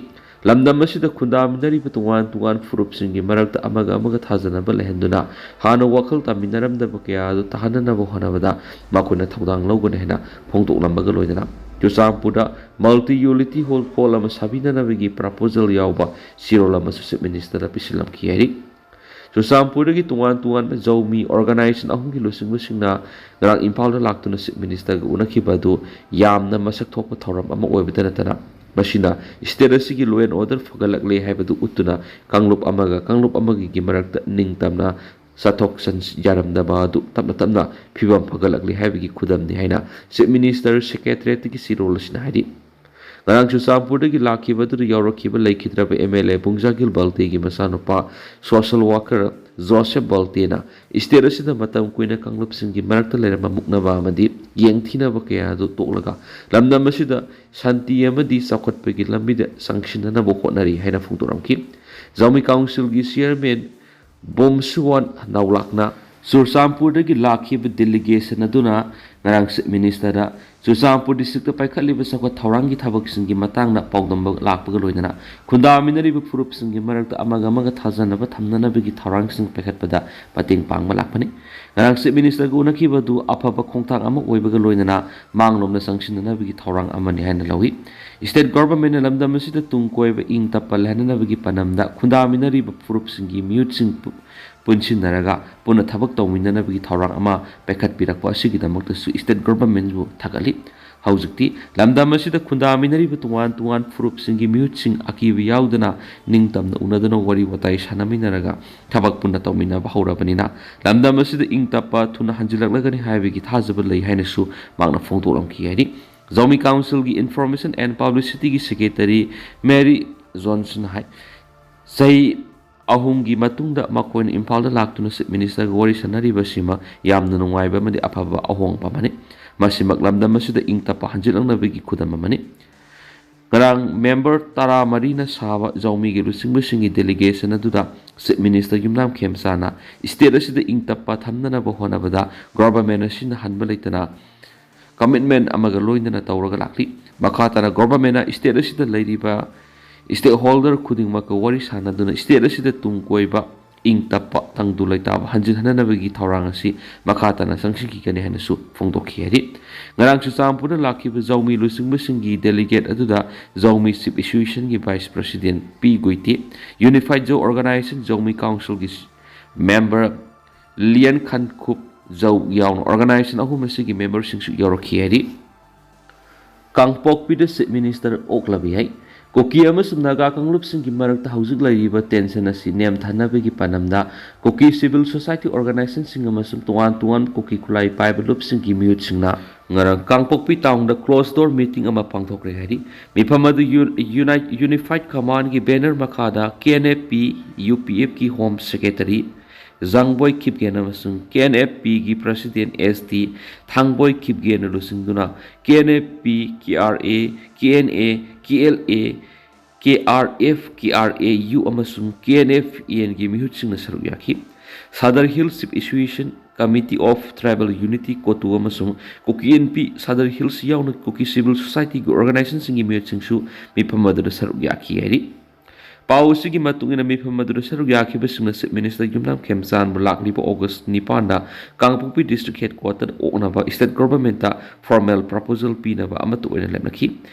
ꯂꯝꯗꯝ ꯑꯁꯤꯗ ꯈꯨꯟꯗꯥꯃꯤꯟꯅꯔꯤꯕ ꯇꯣꯉꯥꯟ ꯇꯣꯉꯥꯟꯕ ꯐꯨꯔꯨꯞꯁꯤꯡꯒꯤ ꯃꯔꯛꯇ ꯑꯃꯒ ꯑꯃꯒ ꯊꯥꯖꯅꯕ ꯂꯩꯍꯟꯗꯨꯅ ꯍꯥꯟꯅ ꯋꯥꯈꯜ ꯇꯥꯃꯤꯟꯅꯔꯝꯗꯕ ꯀꯌꯥ ꯑꯗꯨ ꯇꯥꯍꯟꯅꯅꯕ ꯍꯣꯠꯅꯕꯗ ꯃꯈꯣꯏꯅ ꯊꯧꯗꯥꯡ ꯂꯧꯒꯅꯤ ꯍꯥꯏꯅ ꯐꯣꯡꯗꯣꯛꯂꯝꯕꯒ ꯂꯣꯏꯅꯅ ꯆꯨꯔꯆꯥꯟꯄꯨꯔꯗ ꯃꯜꯇꯤ ꯌꯨꯇꯤꯂꯤꯇꯤ ꯍꯣꯜ ꯄꯣꯜ ꯑꯃ ꯁꯥꯕꯤꯅꯅꯕꯒꯤ ꯄ꯭ꯔꯄꯣꯖꯦꯜ ꯌꯥꯎꯕ ꯆꯦꯔꯣꯜ ꯑꯃꯁꯨ ꯆꯤꯐ ꯃꯤꯅꯤꯁꯇꯔꯗ ꯄꯤꯁꯤꯜꯂꯝꯈꯤ ꯍꯥꯏꯔꯤ꯫ ꯆꯨꯔꯆꯥꯟꯄꯨꯔꯗꯒꯤ ꯇꯣꯉꯥꯟ ꯇꯣꯉꯥꯟꯕ ꯖꯧꯃꯤ ꯑꯣꯔꯒꯅꯥꯏꯖꯦꯁꯟ ꯑꯍꯨꯝꯒꯤ ꯂꯨꯆꯤꯡꯕꯁꯤꯡꯅ ꯉꯔꯥꯡ ꯏꯝꯐꯥꯜꯗ ꯂꯥꯛꯇꯨꯅ ꯆꯤꯐ ꯃꯤꯅꯤꯁꯇꯔꯒ ꯎꯅꯈꯤꯕ ꯑꯗꯨ ꯌꯥꯝꯅ ꯃꯁꯛ ꯊꯣꯛꯄ ꯊꯧꯔꯝ ꯑꯃ ꯑꯣꯏꯕꯇ ꯅꯠꯇꯅ ꯃꯁꯤꯅ ꯁ꯭ꯇꯦꯠ ꯑꯁꯤꯒꯤ ꯂꯣ ꯑꯦꯟ ꯑꯣꯔꯗꯔ ꯐꯒꯠꯂꯛꯂꯦ ꯍꯥꯏꯕꯗꯨ ꯎꯠꯇꯨꯅ ꯀꯥꯡꯂꯨꯞ ꯑꯃꯒ ꯀꯥꯡꯂꯨꯞ ꯑꯃꯒꯒꯤ ꯃꯔꯛꯇ ꯅꯤꯡꯇꯝꯅ ꯆꯠꯊꯣꯛ ꯆꯠꯁꯤꯟ ꯌꯥꯔꯝꯗꯕ ꯑꯗꯨ ꯇꯞꯅ ꯇꯞꯅ ꯐꯤꯕꯝ ꯐꯒꯠꯂꯛꯂꯦ ꯍꯥꯏꯕꯒꯤ ꯈꯨꯗꯝꯅꯤ ꯍꯥꯏꯅ ꯆꯤꯐ ꯃꯤꯅꯤꯁꯇꯔ ꯁꯦꯀ꯭ꯔꯦꯇꯔꯤꯌꯦꯠꯇꯒꯤ ꯆꯦꯔꯣꯜ ꯑꯁꯤꯅ ꯍꯥꯏꯔꯤ꯫ ꯉꯔꯥꯡ ꯆꯨꯔꯆꯥꯟꯄꯨꯔꯗꯒꯤ ꯂꯥꯛꯈꯤꯕ ꯑꯗꯨꯗ ꯌꯥꯎꯔꯛꯈꯤꯕ ꯂꯩꯈꯤꯗ꯭ꯔꯕ ꯑꯦꯝ ꯑꯦꯜ ꯑꯦ ꯕꯨꯡꯖꯥꯒꯤꯜ ꯕꯜꯇꯦꯒꯤ ꯃꯆꯥꯅꯨꯄꯥ ꯁꯣꯁꯦꯜ ꯋꯥꯀꯔ ꯖꯣꯁꯦꯐ ꯕꯜꯇꯦꯅ ꯁ꯭ꯇꯦꯠ ꯑꯁꯤꯗ ꯃꯇꯝ ꯀꯨꯏꯅ ꯀꯥꯡꯂꯨꯞꯁꯤꯡꯒꯤ ꯃꯔꯛꯇ ꯂꯩꯔꯝꯕ ꯃꯨꯛꯅꯕ ꯑꯃꯗꯤ ꯌꯦꯡꯊꯤꯅꯕ ꯀꯌꯥ ꯑꯗꯨ ꯇꯣꯛꯂꯒ ꯂꯝꯗꯝ ꯑꯁꯤꯗ ꯁꯥꯟꯇꯤ ꯑꯃꯗꯤ ꯆꯥꯎꯈꯠꯄꯒꯤ ꯂꯝꯕꯤꯗ ꯆꯪꯁꯤꯟꯅꯅꯕ ꯍꯣꯠꯅꯔꯤ ꯍꯥꯏꯅ ꯐꯣꯡꯗꯣꯔꯛꯈꯤ꯫ ꯖꯧꯃꯤ ꯀꯥꯎꯟꯁꯤꯜꯒꯤ ꯆꯤꯌꯔꯃꯦꯟ ꯕꯣꯝꯁꯨꯋꯥꯟ ꯅꯥꯎꯂꯥꯛꯅ ꯆꯨꯔꯆꯥꯟꯄꯨꯔꯗꯒꯤ ꯂꯥꯛꯈꯤꯕ ꯗꯦꯂꯤꯒꯦꯁꯟ ꯑꯗꯨꯅ ꯉꯔꯥꯡ ꯆꯤꯐ ꯃꯤꯅꯤꯁꯇꯔꯗ ꯆꯨꯔꯆꯥꯟꯄꯨꯔ ꯗꯤꯁꯇ꯭ꯔꯤꯛꯇ ꯄꯥꯏꯈꯠꯂꯤꯕ ꯆꯥꯎꯈꯠ ꯊꯧꯔꯥꯡꯒꯤ ꯊꯕꯛꯁꯤꯡꯒꯤ ꯃꯇꯥꯡꯗ ꯄꯥꯎꯗꯝꯕ ꯂꯥꯛꯄꯒ ꯂꯣꯏꯅꯅ ꯈꯨꯟꯗꯥꯃꯤꯟꯅꯔꯤꯕ ꯐꯨꯔꯨꯞꯁꯤꯡꯒꯤ ꯃꯔꯛꯇ ꯑꯃꯒ ꯑꯃꯒ ꯊꯥꯖꯅꯕ ꯊꯝꯅꯅꯕꯒꯤ ꯊꯧꯔꯥꯡꯁꯤꯡ ꯄꯥꯏꯈꯠꯄꯗ ꯃꯇꯦꯡ ꯄꯥꯡꯕ ꯂꯥꯛꯄꯅꯤ꯫ ꯉꯔꯥꯡ ꯆꯤꯐ ꯃꯤꯅꯤꯁꯇꯔꯒ ꯎꯅꯈꯤꯕ ꯑꯗꯨ ꯑꯐꯕ ꯈꯣꯡꯊꯥꯡ ꯑꯃ ꯑꯣꯏꯕꯒ ꯂꯣꯏꯅꯅ ꯃꯥꯡꯂꯣꯝꯗ ꯆꯪꯁꯤꯟꯅꯅꯕꯒꯤ ꯊꯧꯔꯥꯡ ꯑꯃꯅꯤ ꯍꯥꯏꯅ ꯂꯧꯏ꯫ ꯁ꯭ꯇꯦꯠ ꯒꯣꯚꯔꯟꯃꯦꯟꯠꯅ ꯂꯝꯗꯝ ꯑꯁꯤꯗ ꯇꯨꯡ ꯀꯣꯏꯕ ꯏꯪ ꯇꯞꯄ ꯂꯩꯍꯟꯅꯅꯕꯒꯤ ꯄꯥꯟꯗꯝꯗ ꯈꯨꯟꯗꯥꯃꯤꯟꯅꯔꯤꯕ ꯐꯨꯔꯨꯞꯁꯤꯡꯒꯤ ꯃꯤꯍꯨꯠꯁꯤꯡ ꯄꯨ-, ꯄꯨꯟꯁꯤꯟꯅꯔꯒ ꯄꯨꯟꯅ ꯊꯕꯛ ꯇꯧꯃꯤꯟꯅꯅꯕꯒꯤ ꯊꯧꯔꯥꯡ ꯑꯃ ꯄꯥꯏꯈꯠꯄꯤꯔꯛꯄ ꯑꯁꯤꯒꯤꯗꯃꯛꯇꯁꯨ ꯁ꯭ꯇꯦꯠ ꯒꯣꯚꯔꯟꯃꯦꯟꯠꯕꯨ ꯊꯥꯒꯠꯂꯤ꯫ ꯍꯧꯖꯤꯛꯇꯤ ꯂꯝꯗꯝ ꯑꯁꯤꯗ ꯈꯨꯟꯗꯥꯃꯤꯟꯅꯔꯤꯕ ꯇꯣꯉꯥꯟ ꯇꯣꯉꯥꯟ ꯐꯨꯔꯨꯞꯁꯤꯡꯒꯤ ꯃꯤꯍꯨꯠꯁꯤꯡ ꯑꯀꯤꯕ ꯌꯥꯎꯗꯅ ꯅꯤꯡꯇꯝꯅ ꯎꯅꯗꯨꯅ ꯋꯥꯔꯤ ꯋꯥꯇꯥꯏ ꯁꯥꯟꯅꯃꯤꯟꯅꯔꯒ ꯊꯕꯛ ꯄꯨꯟꯅ ꯇꯧꯃꯤꯟꯅꯕ ꯍꯧꯔꯕꯅꯤꯅ ꯂꯝꯗꯝ ꯑꯁꯤꯗ ꯏꯪ ꯇꯞꯄ ꯊꯨꯅ ꯍꯟꯖꯤꯜꯂꯛꯂꯒꯅꯤ ꯍꯥꯏꯕꯒꯤ ꯊꯥꯖꯕ ꯂꯩ ꯍꯥꯏꯅꯁꯨ ꯃꯍꯥꯛꯅ ꯐꯣꯡꯗꯣꯛꯂꯝꯈꯤ ꯍꯥꯏꯔꯤ꯫ ꯖꯧꯃꯤ ꯀꯥꯎꯟꯁꯤꯜꯒꯤ ꯏꯟꯐꯣꯔꯃꯦꯁꯟ ꯑꯦꯟ ꯄꯕ꯭ꯂꯤꯁꯤꯇꯤꯒꯤ ꯁꯦꯀ꯭ꯔꯦꯇꯔꯤ ꯃꯦꯔꯤ ꯖꯣꯟꯁꯟ ꯍꯥꯏ, ꯆꯍꯤ ꯑꯍꯨꯝꯒꯤ ꯃꯇꯨꯡꯗ ꯃꯈꯣꯏꯅ ꯏꯝꯐꯥꯜꯗ ꯂꯥꯛꯇꯨꯅ ꯆꯤꯐ ꯃꯤꯅꯤꯁꯇꯔꯒ ꯋꯥꯔꯤ ꯁꯥꯟꯅꯔꯤꯕꯁꯤꯃ ꯌꯥꯝꯅ ꯅꯨꯡꯉꯥꯏꯕ ꯑꯃꯗꯤ ꯑꯐꯕ ꯑꯍꯣꯡꯕ ꯑꯃꯅꯤ꯫ ꯃꯁꯤꯃꯛ ꯂꯝꯗꯝ ꯑꯁꯤꯗ ꯏꯪ ꯇꯞꯄ ꯍꯟꯖꯤꯜꯂꯛꯅꯕꯒꯤ ꯈꯨꯗꯝ ꯑꯃꯅꯤ꯫ ꯉꯔꯥꯡ ꯃꯦꯝꯕꯔ ꯇꯔꯥꯃꯔꯤꯅ ꯁꯥꯕ ꯖꯧꯃꯤꯒꯤ ꯂꯨꯆꯤꯡꯕꯁꯤꯡꯒꯤ ꯗꯦꯂꯤꯒꯦꯁꯟ ꯑꯗꯨꯗ ꯆꯤꯐ ꯃꯤꯅꯤꯁꯇꯔ ꯌꯨꯝꯅꯥꯝ ꯈꯦꯝꯆꯥꯅ ꯁ꯭ꯇꯦꯠ ꯑꯁꯤꯗ ꯏꯪ ꯇꯞꯄ ꯊꯝꯅꯅꯕ ꯍꯣꯠꯅꯕꯗ ꯒꯣꯚꯔꯟꯃꯦꯟꯠ ꯑꯁꯤꯅ ꯍꯟꯕ ꯂꯩꯇꯅ ꯀꯃꯤꯠꯃꯦꯟꯠ ꯑꯃꯒ ꯂꯣꯏꯅꯅ ꯇꯧꯔꯒ ꯂꯥꯛꯂꯤ꯫ ꯃꯈꯥ ꯇꯥꯅ ꯒꯣꯚꯔꯟꯃꯦꯟꯠꯅ ꯁ꯭ꯇꯦꯠ ꯑꯁꯤꯗ ꯂꯩꯔꯤꯕ ꯁ꯭ꯇꯦꯛꯍꯣꯜꯗꯔ ꯈꯨꯗꯤꯡꯃꯛꯀ ꯋꯥꯔꯤ ꯁꯥꯟꯅꯗꯨꯅ ꯁ꯭ꯇꯦꯠ ꯑꯁꯤꯗ ꯇꯨꯡ ꯀꯣꯏꯕ ꯏꯪ ꯇꯞꯄ ꯇꯪꯗꯨ ꯂꯩꯇꯥꯕ ꯍꯟꯖꯤꯟꯍꯟꯅꯅꯕꯒꯤ ꯊꯧꯔꯥꯡ ꯑꯁꯤ ꯃꯈꯥ ꯇꯥꯅ ꯆꯪꯁꯤꯟꯈꯤꯒꯅꯤ ꯍꯥꯏꯅꯁꯨ ꯐꯣꯡꯗꯣꯛꯈꯤ ꯍꯥꯏꯔꯤ꯫ ꯉꯔꯥꯡ ꯆꯨꯔꯆꯥꯟꯄꯨꯔꯗ ꯂꯥꯛꯈꯤꯕ ꯖꯧꯃꯤ ꯂꯨꯆꯤꯡꯕꯁꯤꯡꯒꯤ ꯗꯦꯂꯤꯒꯦꯠ ꯑꯗꯨꯗ ꯖꯧꯃꯤ ꯆꯤꯐ ꯑꯦꯁꯣꯁꯤꯌꯦꯁꯟꯒꯤ ꯚꯥꯏꯁ ꯄ꯭ꯔꯁꯤꯗꯦꯟꯠ ꯄꯤ ꯒꯨꯏꯇꯤ, ꯌꯨꯅꯤꯐꯥꯏꯠ ꯖꯧ ꯑꯣꯔꯒꯅꯥꯏꯖꯦꯁꯟ ꯖꯧꯃꯤ ꯀꯥꯎꯟꯁꯤꯜꯒꯤ ꯃꯦꯝꯕꯔ ꯂꯤꯌꯟ ꯈꯟꯈꯨꯞ ꯖꯧ ꯌꯥꯎꯅ ꯑꯣꯔꯒꯅꯥꯏꯖꯦꯁꯟ ꯑꯍꯨꯝ ꯑꯁꯤꯒꯤ ꯃꯦꯝꯕꯔꯁꯤꯡꯁꯨ ꯌꯥꯎꯔꯛꯈꯤ ꯍꯥꯏꯔꯤ꯫ ꯀꯥꯡꯄꯣꯛꯄꯤꯗ ꯆꯤꯐ ꯃꯤꯅꯤꯁꯇꯔ ꯑꯣꯛꯂꯕ ꯌꯥꯏ꯫ ꯀꯨꯀꯤ ꯑꯃꯁꯨꯡ ꯅꯥꯒꯥ ꯀꯥꯡꯂꯨꯞꯁꯤꯡꯒꯤ ꯃꯔꯛꯇ ꯍꯧꯖꯤꯛ ꯂꯩꯔꯤꯕ ꯇꯦꯟꯁꯟ ꯑꯁꯤ ꯅꯦꯝꯊꯅꯕꯒꯤ ꯄꯥꯟꯗꯝꯗ ꯀꯨꯀꯤ ꯁꯤꯚꯤꯜ ꯁꯣꯁꯥꯏꯇꯤ ꯑꯣꯔꯒꯅꯥꯏꯖꯦꯁꯟꯁꯤꯡ ꯑꯃꯁꯨꯡ ꯇꯣꯉꯥꯟ ꯇꯣꯉꯥꯟꯕ ꯀꯨꯀꯤ ꯈꯨꯠꯂꯥꯏ ꯄꯥꯏꯕ ꯂꯨꯞꯁꯤꯡꯒꯤ ꯃꯤꯍꯨꯠꯁꯤꯡꯅ ꯉꯔꯥꯡ ꯀꯥꯡꯄꯣꯛꯄꯤ ꯇꯥꯎꯟꯗ ꯀ꯭ꯂꯣꯖ ꯗꯣꯔ ꯃꯤꯇꯤꯡ ꯑꯃ ꯄꯥꯡꯊꯣꯛꯈ꯭ꯔꯦ ꯍꯥꯏꯔꯤ꯫ ꯃꯤꯐꯝ ꯑꯗꯨ ꯌꯨ-, ꯌꯨꯅꯥꯏꯠ-, ꯌꯨꯅꯤꯐꯥꯏꯠ ꯀꯃꯥꯟꯒꯤ ꯕꯦꯅꯔ ꯃꯈꯥꯗ K N F P, U P ꯑꯦꯐꯀꯤ ꯍꯣꯝ ꯁꯦꯀ꯭ꯔꯦꯇꯔꯤ ꯖꯥꯡꯕꯣꯏ ꯈꯤꯞꯒꯦꯟ ꯑꯃꯁꯨꯡ ꯀꯦ ꯑꯦꯟ ꯑꯦꯐ ꯄꯤꯒꯤ ꯄ꯭ꯔꯁꯤꯗꯦꯟꯠ ꯑꯦꯁ ꯇꯤ ꯊꯥꯡꯕꯣꯏ ꯈꯤꯞꯒꯦꯟꯅ ꯂꯨꯆꯤꯡꯗꯨꯅ K N F P, K R A, K N A, K L A, K R F, K R A U ꯑꯃꯁꯨꯡ K N F ꯑꯦꯟꯒꯤ ꯃꯤꯍꯨꯠꯁꯤꯡꯅ ꯁꯔꯨꯛ ꯌꯥꯈꯤ꯫ Sadar Hills Chief Association, Committee of Tribal Unity, COTU, ꯑꯃꯁꯨꯡ ꯀꯨꯀꯤ N P, ꯁꯥꯗꯔ hills ꯌꯥꯎꯅ ꯀꯨꯀꯤ civil ꯁꯣꯁꯥꯏꯇꯤꯒꯤ ꯑꯣꯔꯒꯅꯥꯏꯖꯦꯁꯟꯁꯤꯡꯒꯤ ꯃꯤꯑꯣꯏꯁꯤꯡꯁꯨ ꯃꯤꯐꯝ ꯑꯗꯨꯗ ꯁꯔꯨꯛ ꯌꯥꯈꯤ ꯍꯥꯏꯔꯤ꯫ ꯄꯥꯎ ꯑꯁꯤꯒꯤ ꯃꯇꯨꯡ ꯏꯟꯅ, ꯃꯤꯐꯝ ꯑꯗꯨꯗ ꯁꯔꯨꯛ ꯌꯥꯈꯤꯕꯁꯤꯡꯅ ꯆꯤꯐ ꯃꯤꯅꯤꯁꯇꯔ ꯌꯨꯝꯅꯥꯝ ꯈꯦꯝꯆꯥꯟꯕꯨ ꯂꯥꯛꯂꯤꯕ ꯑꯣꯒꯁ ꯅꯤꯄꯥꯟꯗ ꯀꯥꯡꯄꯣꯛꯄꯤ ꯗꯤꯁꯇ꯭ꯔꯤꯛ ꯍꯦꯗꯀ꯭ꯋꯥꯇꯔꯗ ꯑꯣꯛꯅꯕ ꯁ꯭ꯇꯦꯠ ꯒꯣꯚꯔꯟꯃꯦꯟꯠꯇ ꯐꯣꯔꯃꯦꯜ ꯄ꯭ꯔꯄꯣꯖꯦꯜ ꯄꯤꯅꯕ ꯑꯃꯠꯇ ꯑꯣꯏꯅ ꯂꯦꯞꯅꯈꯤ꯫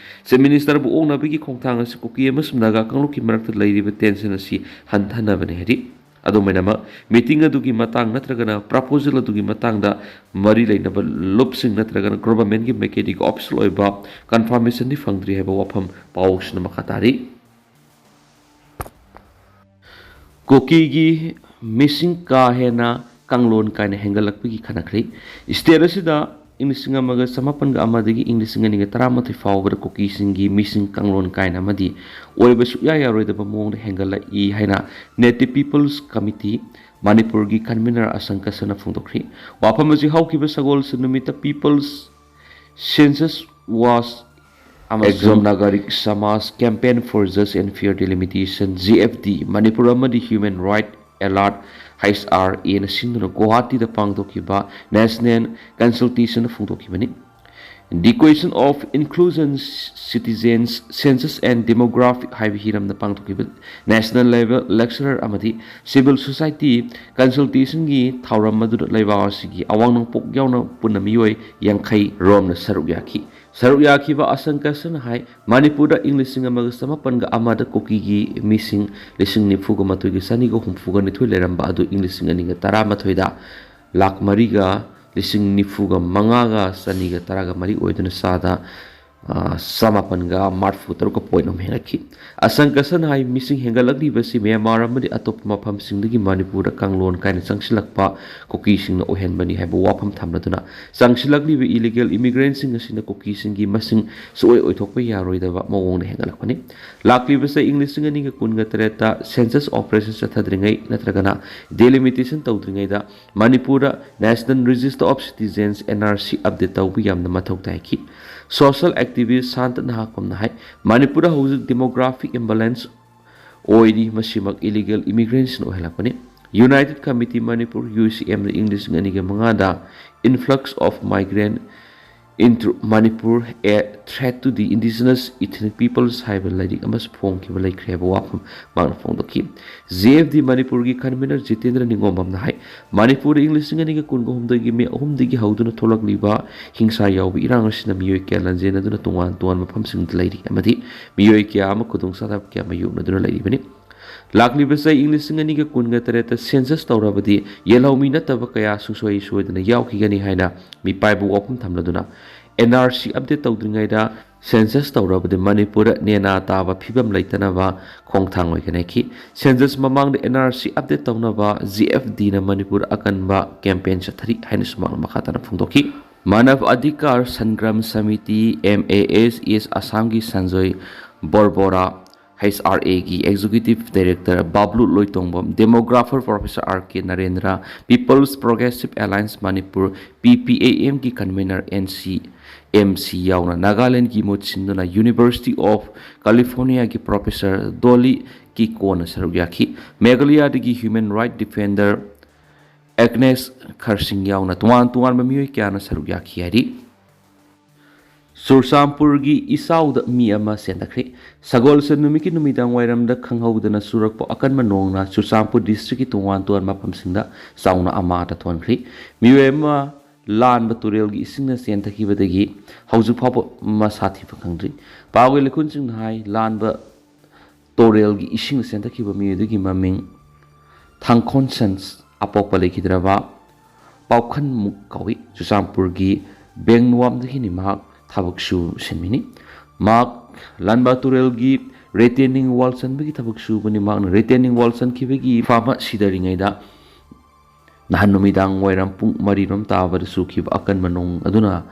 ꯆꯤꯐ ꯃꯤꯅꯤꯁꯇꯔꯕꯨ ꯑꯣꯛꯅꯕꯒꯤ ꯈꯣꯡꯊꯥꯡ ꯑꯁꯤ ꯀꯨꯀꯤ ꯑꯃꯁꯨꯡ ꯅꯥꯒꯥ ꯀꯥꯡꯂꯨꯞꯀꯤ ꯃꯔꯛꯇ ꯂꯩꯔꯤꯕ ꯇꯦꯟꯁꯟ ꯑꯁꯤ ꯍꯟꯊꯅꯕꯅꯤ ꯍꯥꯏꯔꯤ꯫ ꯑꯗꯨꯝ ꯑꯣꯏꯅꯃꯛ, ꯃꯤꯇꯤꯡ ꯑꯗꯨꯒꯤ ꯃꯇꯥꯡ ꯅꯠꯇ꯭ꯔꯒꯅ ꯄ꯭ꯔꯄꯣꯖꯦꯜ ꯑꯗꯨꯒꯤ ꯃꯇꯥꯡꯗ ꯃꯔꯤ ꯂꯩꯅꯕ ꯂꯨꯞꯁꯤꯡ ꯅꯠꯇ꯭ꯔꯒꯅ ꯒꯣꯚꯔꯟꯃꯦꯟꯠꯀꯤ ꯃꯥꯏꯀꯩꯗꯒꯤ ꯑꯣꯐꯤꯁꯤꯌꯦꯜ ꯑꯣꯏꯕ ꯀꯟꯐꯥꯔꯃꯦꯁꯟꯗꯤ ꯐꯪꯗ꯭ꯔꯤ ꯍꯥꯏꯕ ꯋꯥꯐꯝ ꯄꯥꯎꯁꯤꯅ ꯃꯈꯥ ꯇꯥꯔꯤ꯫ ꯀꯨꯀꯤꯒꯤ ꯃꯤꯁꯤꯡ ꯀꯥ ꯍꯦꯟꯅ ꯀꯥꯡꯂꯣꯟ ꯀꯥꯏꯅ ꯍꯦꯟꯒꯠꯂꯛꯄꯒꯤ ꯈꯟꯅꯈ꯭ꯔꯦ꯫ ꯁ꯭ꯇꯦꯠ ꯑꯁꯤꯗ ꯏꯪ ꯂꯤꯁꯤꯡ ꯑꯃꯒ ꯆꯃꯥꯄꯟꯒ ꯑꯃꯗꯒꯤ ꯏꯪ ꯂꯤꯁꯤꯡ ꯑꯅꯤꯒ ꯇꯔꯥꯃꯥꯊꯣꯏ ꯐꯥꯎꯕꯗ ꯀꯨꯀꯤꯁꯤꯡꯒꯤ ꯃꯤꯁꯤꯡ ꯀꯥꯡꯂꯣꯟ ꯀꯥꯏꯅ ꯑꯃꯗꯤ ꯑꯣꯏꯕ ꯁꯨꯛꯌꯥ ꯌꯥꯔꯣꯏꯗꯕ ꯃꯑꯣꯡꯗ ꯍꯦꯟꯒꯠꯂꯛꯏ ꯍꯥꯏꯅ Native People's Committee ꯃꯅꯤꯄꯨꯔꯒꯤ ꯀꯟꯚꯤꯅꯔ ꯑꯁꯪꯀꯁꯅ ꯐꯣꯡꯗꯣꯛꯈ꯭ꯔꯤ꯫ ꯋꯥꯐꯝ ꯑꯁꯤ ꯍꯧꯈꯤꯕ ꯁꯒꯣꯜꯁꯦꯟ ꯅꯨꯃꯤꯠꯇ People's Census Watch ꯑꯃꯁꯨꯡ ꯑꯦꯛꯖꯝ ꯅꯥꯒꯔꯤꯛ ꯁꯃꯥꯖ Campaign for Just and Fair Delimitation, G F D, Manipur ꯑꯃꯗꯤ Human Right Alert, H R A, ꯅ ꯁꯤꯟꯗꯨꯅ ꯒꯨꯋꯥꯍꯥꯇꯤꯗ ꯄꯥꯡꯊꯣꯛꯈꯤꯕ national ꯀꯟꯁꯜꯇꯦꯁꯟꯅ ꯐꯣꯡꯗꯣꯛꯈꯤꯕꯅꯤ꯫ The Question of Inclusion, Citizens, Census and Demographic ꯍꯥꯏꯕ ꯍꯤꯔꯝꯗ ꯄꯥꯡꯊꯣꯛꯈꯤꯕ ꯅꯦꯁꯅꯦꯜ ꯂꯦꯚꯦꯜ ꯂꯦꯛꯆꯔꯔ ꯑꯃꯗꯤ civil society ꯀꯟꯁꯜꯇꯦꯁꯟꯒꯤ ꯊꯧꯔꯝ ꯑꯗꯨꯗ ꯂꯩꯕꯥꯛ ꯑꯁꯤꯒꯤ ꯑꯋꯥꯡ ꯅꯣꯡꯄꯣꯛ ꯌꯥꯎꯅ ꯄꯨꯟꯅ ꯃꯤꯑꯣꯏ ꯌꯥꯡꯈꯩ ꯔꯣꯝꯅ ꯁꯔꯨꯛ ꯌꯥꯈꯤ꯫ ꯁꯔꯨꯛ ꯌꯥꯈꯤꯕ ꯑꯁꯪꯀꯁꯅ ꯍꯥꯏ, ꯃꯅꯤꯄꯨꯔꯗ ꯏꯪ ꯂꯤꯁꯤꯡ ꯑꯃꯒ ꯆꯃꯥꯄꯟꯒ ꯑꯃꯗ ꯀꯨꯀꯤꯒꯤ ꯃꯤꯁꯤꯡ ꯂꯤꯁꯤꯡ ꯅꯤꯐꯨꯒ ꯃꯥꯊꯣꯏꯒ ꯆꯅꯤꯒ ꯍꯨꯝꯐꯨꯒ ꯅꯤꯊꯣꯏ ꯂꯩꯔꯝꯕ ꯑꯗꯨ ꯏꯪ ꯂꯤꯁꯤꯡ ꯑꯅꯤꯒ ꯇꯔꯥꯃꯥꯊꯣꯏꯗ ꯂꯥꯈ ꯃꯔꯤꯒ ꯂꯤꯁꯤꯡ ꯅꯤꯐꯨꯒ ꯃꯉꯥꯒ ꯆꯅꯤꯒ ꯇꯔꯥꯒ ꯃꯔꯤ ꯑꯣꯏꯗꯨꯅ ꯆꯥꯗ, ꯑ, ꯆꯃꯥꯄꯟꯒ ꯃꯔꯐꯨ ꯇꯔꯨꯛꯀ ꯄꯣꯏꯟ ꯑꯍꯨꯝ ꯍꯦꯟꯒꯠꯈꯤ꯫ ꯑꯁꯪꯀꯁꯟ ꯍꯥꯏ, ꯃꯤꯁꯤꯡ ꯍꯦꯟꯒꯠꯂꯛꯂꯤꯕꯁꯤ ꯃ꯭ꯌꯥꯟꯃꯥꯔ ꯑꯃꯗꯤ ꯑꯇꯣꯞꯄ ꯃꯐꯝꯁꯤꯡꯗꯒꯤ ꯃꯅꯤꯄꯨꯔꯗ ꯀꯥꯡꯂꯣꯟ ꯀꯥꯏꯅ ꯆꯪꯁꯤꯜꯂꯛꯄ ꯀꯨꯀꯤꯁꯤꯡꯅ ꯑꯣꯏꯍꯟꯕꯅꯤ ꯍꯥꯏꯕ ꯋꯥꯐꯝ ꯊꯝꯂꯗꯨꯅ, ꯆꯪꯁꯤꯜꯂꯛꯂꯤꯕ ꯏꯂꯤꯒꯦꯜ ꯏꯃꯤꯒ꯭ꯔꯦꯟꯠꯁꯤꯡ ꯑꯁꯤꯅ ꯀꯨꯀꯤꯁꯤꯡꯒꯤ ꯃꯁꯤꯡ ꯁꯨꯛꯑꯣꯏ ꯑꯣꯏꯊꯣꯛꯄ ꯌꯥꯔꯣꯏꯗꯕ ꯃꯑꯣꯡꯗ ꯍꯦꯟꯒꯠꯂꯛꯄꯅꯤ꯫ ꯂꯥꯛꯂꯤꯕ ꯆꯍꯤ ꯏꯪ ꯂꯤꯁꯤꯡ ꯑꯅꯤꯒ ꯀꯨꯟꯒ ꯇꯔꯦꯠꯇ ꯁꯦꯟꯁꯁ ꯑꯣꯄꯔꯦꯁꯟ ꯆꯠꯊꯗ꯭ꯔꯤꯉꯩ ꯅꯠꯇ꯭ꯔꯒꯅ ꯗꯦꯂꯤꯃꯤꯇꯦꯁꯟ ꯇꯧꯗ꯭ꯔꯤꯉꯩꯗ ꯃꯅꯤꯄꯨꯔꯗ National Register of Citizens, N R C, update ꯇꯧꯕ ꯌꯥꯝꯅ ꯃꯊꯧ ꯇꯥꯏꯈꯤ꯫ ꯁꯣꯁꯤꯌꯦꯜ ꯑꯦꯛꯇꯤꯚꯤꯁ ꯁꯥꯟꯇ ꯅꯍꯥꯀꯨꯝꯅ ꯍꯥꯏ, ꯃꯅꯤꯄꯨꯔꯗ ꯍꯧꯖꯤꯛ ꯗꯦꯃꯣꯒ꯭ꯔꯥꯐꯤꯛ ꯏꯝꯕꯦꯂꯦꯟꯁ ꯑꯣꯏꯔꯤ, ꯃꯁꯤꯃꯛ illegal ꯏꯃꯤꯒ꯭ꯔꯦꯟꯁꯤꯡꯅ ꯑꯣꯏꯍꯜꯂꯛꯄꯅꯤ꯫ United Committee Manipur, U C M, ꯏꯪ ꯂꯤꯁꯤꯡ ꯑꯅꯤꯒ ꯃꯉꯥꯗ Influx of Migrant into Manipur, A Threat to the Indigenous Ethnic Peoples ꯍꯥꯏꯕ ꯂꯥꯏꯔꯤꯛ ꯑꯃꯁꯨ ꯐꯣꯡꯈꯤꯕ ꯂꯩꯈ꯭ꯔꯦ ꯍꯥꯏꯕ ꯋꯥꯐꯝ ꯃꯍꯥꯛꯅ ꯐꯣꯡꯗꯣꯛꯈꯤ꯫ J F D ꯃꯅꯤꯄꯨꯔꯒꯤ convener ꯖꯤꯇꯦꯟꯗ꯭ꯔ ꯅꯤꯉꯣꯝꯕꯝꯅ ꯍꯥꯏ, ꯃꯅꯤꯄꯨꯔꯗ ꯏꯪ ꯂꯤꯁꯤꯡ ꯑꯅꯤꯒ ꯀꯨꯟꯒ ꯍꯨꯝꯗꯣꯏꯒꯤ ꯃꯦ ꯑꯍꯨꯝꯗꯒꯤ ꯍꯧꯗꯨꯅ ꯊꯣꯛꯂꯛꯂꯤꯕ ꯍꯤꯡꯁꯥ ꯌꯥꯎꯕ ꯏꯔꯥꯡ ꯑꯁꯤꯅ ꯃꯤꯑꯣꯏ ꯀꯌꯥ ꯂꯥꯟꯖꯦꯟꯅꯗꯨꯅ ꯇꯣꯉꯥꯟ ꯇꯣꯉꯥꯟꯕ ꯃꯐꯝꯁꯤꯡꯗ ꯂꯩꯔꯤ ꯑꯃꯗꯤ ꯃꯤꯑꯣꯏ ꯀꯌꯥ ꯑꯃ ꯈꯨꯗꯣꯡꯆꯥꯗꯕ ꯀꯌꯥ ꯃꯥꯌꯣꯛꯅꯗꯨꯅ ꯂꯩꯔꯤꯕꯅꯤ꯫ ꯂꯥꯛꯂꯤꯕ ꯆꯍꯤ ꯏꯪ ꯂꯤꯁꯤꯡ ꯑꯅꯤꯒ ꯀꯨꯟꯒ ꯇꯔꯦꯠꯇ census ꯇꯧꯔꯕꯗꯤ ꯌꯦꯜꯍꯧꯃꯤ ꯅꯠꯇꯕ ꯀꯌꯥ ꯁꯨꯡꯁꯣꯏ ꯁꯣꯏꯗꯅ ꯌꯥꯎꯈꯤꯒꯅꯤ ꯍꯥꯏꯅ ꯃꯤꯄꯥꯏꯕꯨ ꯋꯥꯐꯝ ꯊꯝꯂꯗꯨꯅ, N R C update ꯇꯧꯗ꯭ꯔꯤꯉꯩꯗ census ꯇꯧꯔꯕꯗꯤ ꯃꯅꯤꯄꯨꯔ ꯅꯦꯅꯥ ꯇꯥꯕ ꯐꯤꯕꯝ ꯂꯩꯇꯅꯕ ꯈꯣꯡꯊꯥꯡ ꯑꯣꯏꯒꯅꯤ ꯍꯥꯏꯈꯤ꯫ Census ꯃꯃꯥꯡꯗ N R C update ꯇꯧꯅꯕ G F D ꯅ ꯃꯅꯤꯄꯨꯔ ꯑꯀꯟꯕ campaign ꯆꯠꯊꯔꯤ ꯍꯥꯏꯅꯁꯨ ꯃꯍꯥꯛꯅ ꯃꯈꯥ ꯇꯥꯅ ꯐꯣꯡꯗꯣꯛꯈꯤ꯫ ꯃꯥꯅꯕ Adhikar Sangram samiti, M A S S, ꯑꯁꯥꯝꯒꯤ ꯁꯟꯖꯣꯏ ꯕꯣꯔꯕꯣꯔꯥ, H R A ꯒꯤ Executive Director ꯕꯥꯕ꯭ꯂꯨ Loitongbam, demographer Professor R K Narendra, People's Progressive Alliance Manipur, P P A M ꯒꯤ convener N C M C ꯌꯥꯎꯅ ꯅꯥꯒꯥꯂꯦꯟꯗꯒꯤ ꯃꯍꯨꯠ ꯁꯤꯟꯗꯨꯅ University of California ꯒꯤ Professor ꯗꯣꯂꯤ ꯀꯤꯀꯣꯅ ꯁꯔꯨꯛ ꯌꯥꯈꯤ꯫ ꯃꯦꯘꯥꯂꯌꯥꯗꯒꯤ human right defender ꯑꯦꯒꯅꯦꯁ ꯈꯔꯁꯤꯡ ꯌꯥꯎꯅ ꯇꯣꯉꯥꯟ ꯇꯣꯉꯥꯟꯕ ꯃꯤꯑꯣꯏ ꯀꯌꯥꯅ ꯁꯔꯨꯛ ꯌꯥꯈꯤ ꯍꯥꯏꯔꯤ꯫ ꯆꯨꯔꯆꯥꯟꯄꯨꯔꯒꯤ ꯏꯆꯥꯎꯗ ꯃꯤ ꯑꯃ ꯆꯦꯟꯊꯈ꯭ꯔꯦ꯫ ꯁꯒꯣꯜꯁꯦꯟ ꯅꯨꯃꯤꯠꯀꯤ ꯅꯨꯃꯤꯗꯥꯡ ꯋꯥꯏꯔꯝꯗ ꯈꯪꯍꯧꯗꯅ ꯆꯨꯔꯛꯄ ꯑꯀꯟꯕ ꯅꯣꯡꯅ ꯆꯨꯔꯆꯥꯟꯄꯨꯔ district ꯀꯤ ꯇꯣꯉꯥꯟ ꯇꯣꯉꯥꯟꯕ ꯃꯐꯝꯁꯤꯡꯗ ꯆꯥꯎꯅ ꯑꯃꯥꯡ ꯑꯇꯥ ꯊꯣꯛꯍꯟꯈ꯭ꯔꯤ꯫ ꯃꯤꯑꯣꯏ ꯑꯃ ꯂꯥꯟꯕ ꯇꯨꯔꯦꯜꯒꯤ ꯏꯁꯤꯡꯅ ꯆꯦꯟꯊꯈꯤꯕꯗꯒꯤ ꯍꯧꯖꯤꯛ ꯐꯥꯎꯕ ꯃꯁꯥ ꯊꯤꯕ ꯈꯪꯗ꯭ꯔꯤ꯫ ꯄꯥꯎꯒꯤ ꯂꯩꯈꯨꯟꯁꯤꯡꯅ ꯍꯥꯏ, ꯂꯥꯟꯕ ꯇꯨꯔꯦꯜꯒꯤ ꯏꯁꯤꯡꯅ ꯆꯦꯟꯊꯈꯤꯕ ꯃꯤꯑꯣꯏ ꯑꯗꯨꯒꯤ ꯃꯃꯤꯡ ꯊꯥꯡꯈꯣꯟꯁꯟ ꯑꯄꯣꯛꯄ ꯂꯩꯈꯤꯗ꯭ꯔꯕ ꯄꯥꯎꯈꯟꯃꯨꯛ ꯀꯧꯏ꯫ ꯆꯨꯔꯆꯥꯟꯄꯨꯔꯒꯤ ꯕꯦꯡꯅꯨꯋꯥꯝꯗꯒꯤꯅꯤ ꯃꯍꯥꯛ ꯊꯕꯛ ꯁꯨꯕ ꯁꯤꯟꯃꯤꯅꯤ꯫ ꯃꯍꯥꯛ ꯂꯥꯟꯕ ꯇꯨꯔꯦꯜꯒꯤ retaining wall ꯆꯟꯕꯒꯤ ꯊꯕꯛ ꯁꯨꯕꯅꯤ꯫ ꯃꯍꯥꯛꯅ retaining wall ꯆꯟꯈꯤꯕꯒꯤ ꯐꯥꯕ ꯁꯤꯗꯔꯤꯉꯩꯗ ꯅꯍꯥꯟ ꯅꯨꯃꯤꯗꯥꯡ ꯋꯥꯏꯔꯝ ꯄꯨꯡ ꯃꯔꯤꯔꯣꯝ ꯇꯥꯕꯗ ꯆꯨꯈꯤꯕ ꯑꯀꯟꯕ ꯅꯣꯡ ꯑꯗꯨꯅ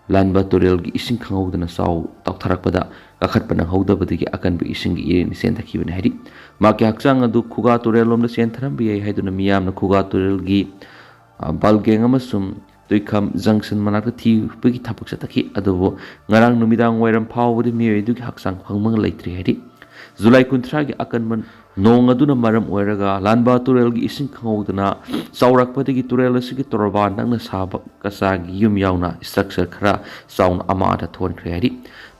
ꯂꯥꯟꯕ ꯇꯨꯔꯦꯜꯒꯤ ꯏꯁꯤꯡ ꯈꯪꯍꯧꯗꯅ ꯆꯥꯎ ꯇꯥꯎꯊꯔꯛꯄꯗ ꯀꯥꯈꯠꯄ ꯅꯪꯍꯧꯗꯕꯗꯒꯤ ꯑꯀꯟꯕ ꯏꯁꯤꯡꯒꯤ ꯏꯔꯩꯅ ꯆꯦꯟꯊꯈꯤꯕꯅꯤ ꯍꯥꯏꯔꯤ꯫ ꯃꯍꯥꯛꯀꯤ ꯍꯛꯆꯥꯡ ꯑꯗꯨ ꯈꯨꯒꯥ ꯇꯨꯔꯦꯜꯂꯣꯝꯗ ꯆꯦꯟꯊꯔꯝꯕ ꯌꯥꯏ ꯍꯥꯏꯗꯨꯅ ꯃꯤꯌꯥꯝꯅ ꯈꯨꯒꯥ ꯇꯨꯔꯦꯜꯒꯤ, ꯑ, ꯕꯜꯒꯦꯡ ꯑꯃꯁꯨꯡ ꯇꯨꯏꯈꯝ junction ꯃꯅꯥꯛꯇ ꯊꯤꯕꯒꯤ ꯊꯕꯛ ꯆꯠꯊꯈꯤ꯫ ꯑꯗꯨꯕꯨ ꯉꯔꯥꯡ ꯅꯨꯃꯤꯗꯥꯡ ꯋꯥꯏꯔꯝ ꯐꯥꯎꯕꯗꯤ ꯃꯤꯑꯣꯏ ꯑꯗꯨꯒꯤ ꯍꯛꯆꯥꯡ ꯐꯪꯕ ꯂꯩꯇ꯭ꯔꯤ ꯍꯥꯏꯔꯤ꯫ ꯖꯨꯂꯥꯏ ꯀꯨꯟꯊ꯭ꯔꯥꯒꯤ ꯑꯀꯟꯕ ꯅꯣꯡ ꯑꯗꯨꯅ ꯃꯔꯝ ꯑꯣꯏꯔꯒ ꯂꯥꯟꯕꯥ ꯇꯨꯔꯦꯜꯒꯤ ꯏꯁꯤꯡ ꯈꯪꯍꯧꯗꯅ ꯆꯥꯎꯔꯛꯄꯗꯒꯤ ꯇꯨꯔꯦꯜ ꯑꯁꯤꯒꯤ ꯇꯣꯔꯕꯥꯟ ꯅꯛꯅ ꯁꯥꯕ ꯀꯆꯥꯒꯤ ꯌꯨꯝ ꯌꯥꯎꯅ structure ꯈꯔ ꯆꯥꯎꯅ ꯑꯃꯥꯡ ꯑꯇꯥ ꯊꯣꯛꯍꯟꯈ꯭ꯔꯦ ꯍꯥꯏꯔꯤ꯫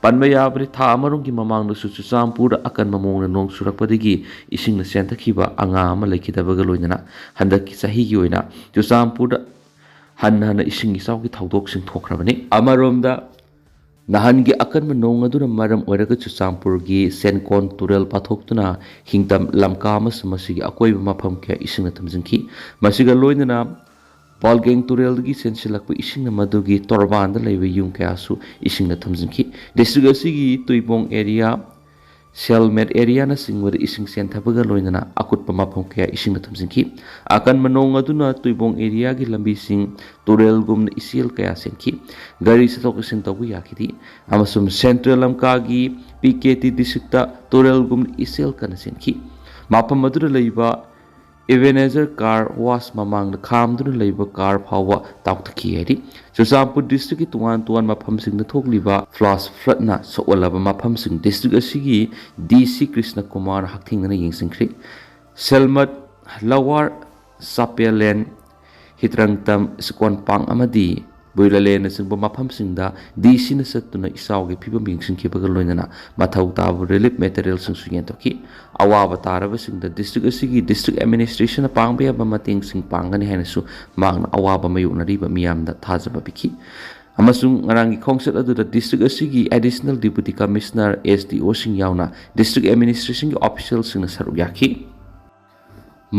ꯄꯟꯕ ꯌꯥꯕꯗꯤ, ꯊꯥ ꯑꯃꯔꯣꯝꯒꯤ ꯃꯃꯥꯡꯗꯁꯨ ꯆꯨꯔꯆꯥꯟꯄꯨꯔꯗ ꯑꯀꯟꯕ ꯃꯑꯣꯡꯗ ꯅꯣꯡ ꯆꯨꯔꯛꯄꯗꯒꯤ ꯏꯁꯤꯡꯅ ꯆꯦꯟꯊꯈꯤꯕ ꯑꯉꯥꯡ ꯑꯃ ꯂꯩꯈꯤꯗꯕꯒ ꯂꯣꯏꯅꯅ ꯍꯟꯗꯛꯀꯤ ꯆꯍꯤꯒꯤ ꯑꯣꯏꯅ ꯆꯨꯔꯆꯥꯟꯄꯨꯔꯗ ꯍꯟꯅ ꯍꯟꯅ ꯏꯁꯤꯡ ꯏꯆꯥꯎꯒꯤ ꯊꯧꯗꯣꯛꯁꯤꯡ ꯊꯣꯛꯈ꯭ꯔꯕꯅꯤ꯫ ꯑꯃꯔꯣꯝꯗ, ꯅꯍꯥꯟꯒꯤ ꯑꯀꯟꯕ ꯅꯣꯡ ꯑꯗꯨꯅ ꯃꯔꯝ ꯑꯣꯏꯔꯒ ꯆꯨꯔꯆꯥꯟꯄꯨꯔꯒꯤ ꯁꯦꯟꯀꯣꯟ ꯇꯨꯔꯦꯜ ꯄꯥꯊꯣꯛꯇꯨꯅ ꯍꯤꯡꯇꯝ ꯂꯝꯀꯥ ꯑꯃꯁꯨꯡ ꯃꯁꯤꯒꯤ ꯑꯀꯣꯏꯕ ꯃꯐꯝ ꯀꯌꯥ ꯏꯁꯤꯡꯅ ꯊꯨꯝꯖꯤꯟꯈꯤ꯫ ꯃꯁꯤꯒ ꯂꯣꯏꯅꯅ ꯄꯥꯜꯒꯦꯡ ꯇꯨꯔꯦꯜꯗꯒꯤ ꯆꯦꯟꯁꯤꯜꯂꯛꯄ ꯏꯁꯤꯡꯅ ꯃꯗꯨꯒꯤ ꯇꯣꯔꯕꯥꯟꯗ ꯂꯩꯕ ꯌꯨꯝ ꯀꯌꯥꯁꯨ ꯏꯁꯤꯡꯅ ꯊꯨꯝꯖꯤꯟꯈꯤ꯫ District ꯑꯁꯤꯒꯤ ꯇꯨꯏꯕꯣꯡ area, ꯁꯦꯜꯃꯦꯠ areaꯅꯆꯤꯡꯕꯗ ꯏꯁꯤꯡ ꯆꯦꯟꯊꯕꯒ ꯂꯣꯏꯅꯅ ꯑꯀꯨꯠꯄ ꯃꯐꯝ ꯀꯌꯥ ꯏꯁꯤꯡꯅ ꯊꯨꯝꯖꯤꯟꯈꯤ꯫ ꯑꯀꯟꯕ ꯅꯣꯡ ꯑꯗꯨꯅ ꯇꯨꯏꯕꯣꯡ areaꯒꯤ ꯂꯝꯕꯤꯁꯤꯡ ꯇꯨꯔꯦꯜꯒꯨꯝꯅ ꯏꯆꯦꯜ ꯀꯌꯥ ꯆꯦꯟꯈꯤ꯫ ꯒꯥꯔꯤ ꯆꯠꯊꯣꯛ ꯆꯠꯁꯤꯟ ꯇꯧꯕ ꯌꯥꯈꯤꯗꯦ꯫ ꯑꯃꯁꯨꯡ Central ꯂꯝꯀꯥꯒꯤ P K T districtꯇ ꯇꯨꯔꯦꯜꯒꯨꯝꯅ ꯏꯆꯦꯜ ꯀꯟꯅ ꯆꯦꯟꯈꯤ꯫ ꯃꯐꯝ ꯑꯗꯨꯗ ꯂꯩꯕ Ebenezer car wash ꯃꯃꯥꯡꯗ ꯈꯥꯝꯗꯨꯅ ꯂꯩꯕ car ꯐꯥꯎꯕ ꯇꯥꯎꯊꯈꯤ ꯍꯥꯏꯔꯤ꯫ ꯆꯨꯔꯆꯥꯟꯄꯨꯔ districtꯀꯤ ꯇꯣꯉꯥꯟ ꯇꯣꯉꯥꯟꯕ ꯃꯐꯝꯁꯤꯡꯗ ꯊꯣꯛꯂꯤꯕ flash floodꯅ ꯁꯣꯛꯍꯜꯂꯕ ꯃꯐꯝꯁꯤꯡ district ꯑꯁꯤꯒꯤ D C ꯀ꯭ꯔꯤꯁꯅ ꯀꯨꯃꯥꯔ ꯍꯛꯊꯦꯡꯅꯅ ꯌꯦꯡꯁꯤꯟꯈ꯭ꯔꯦ꯫ ꯁꯦꯜꯃꯠ, Lower Chapaland, ꯍꯤꯇ꯭ꯔꯪꯇꯝ, ꯁꯤꯀꯣꯟꯄꯥꯡ ꯑꯃꯗꯤ ꯕꯨꯏꯂꯂꯦꯟꯅꯆꯤꯡꯕ ꯃꯐꯝꯁꯤꯡꯗ D Cꯅ ꯆꯠꯇꯨꯅ ꯏꯆꯥꯎꯒꯤ ꯐꯤꯕꯝ ꯌꯦꯡꯁꯤꯟꯈꯤꯕꯒ ꯂꯣꯏꯅꯅ ꯃꯊꯧ ꯇꯥꯕ relief materialꯁꯤꯡꯁꯨ ꯌꯦꯟꯊꯣꯛꯈꯤ꯫ ꯑꯋꯥꯕ ꯇꯥꯔꯕꯁꯤꯡꯗ district ꯑꯁꯤꯒꯤ district administrationꯅ ꯄꯥꯡꯕ ꯌꯥꯕ ꯃꯇꯦꯡꯁꯤꯡ ꯄꯥꯡꯒꯅꯤ ꯍꯥꯏꯅꯁꯨ ꯃꯍꯥꯛꯅ ꯑꯋꯥꯕ ꯃꯥꯌꯣꯛꯅꯔꯤꯕ ꯃꯤꯌꯥꯝꯗ ꯊꯥꯖꯕ ꯄꯤꯈꯤ꯫ ꯑꯃꯁꯨꯡ ꯉꯔꯥꯡꯒꯤ ꯈꯣꯡꯆꯠ ꯑꯗꯨꯗ district ꯑꯁꯤꯒꯤ Additional Deputy Commissioner, S D Oꯁꯤꯡ ꯌꯥꯎꯅ district administrationꯒꯤ officialꯁꯤꯡꯅ ꯁꯔꯨꯛ ꯌꯥꯈꯤ꯫